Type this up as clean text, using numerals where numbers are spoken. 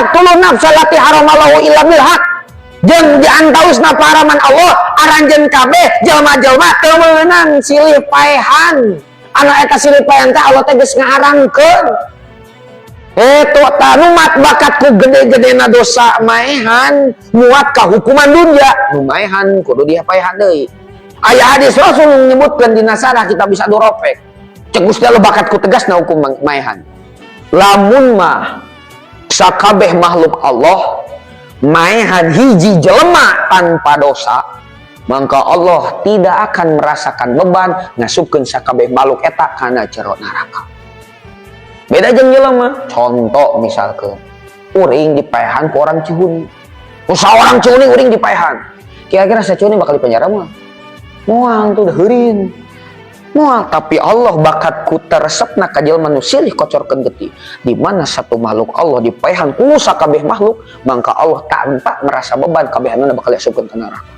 taqtulun nafsa allati haramallahu illa bil haq. Jeung diantawisna paharaman Allah, aranjeun kabeh jelema-jelema teu meunang silih paehan. Anu eta silih paehan teh Allah teh geus ngaharangkeun. Eta tanumat bakat ku gede-gedena dosa maehan muat ka hukuman dunia nu maehan kudu dia paehan deui. Aya hadis Rasul menyebutkan dina sarah kita bisa doropek. Cek Gusti Allah bakat ku tegasna hukum maehan. Lamun mah sakabeh makhluk Allah maehan hiji jelema tanpa dosa, maka Allah tidak akan merasakan beban ngasupkeun sakabeh makhluk eta kana jero neraka. Beda jeung jelema. Contoh misalkan uring dipaehan ku orang Cihuni. Ku saorang Cihuni uring dipaehan. Kira-kira sa-Cihuni bakal dipenjara moal? Moal tuh heurin. Moal, tapi Allah bakat ku teresepna ka jelema nu silih kocorkeun getih. Di mana satu makhluk Allah dipaehan ku sakabeh makhluk, maka Allah tanpa merasa beban kabehanana bakal diasupkeun ka neraka.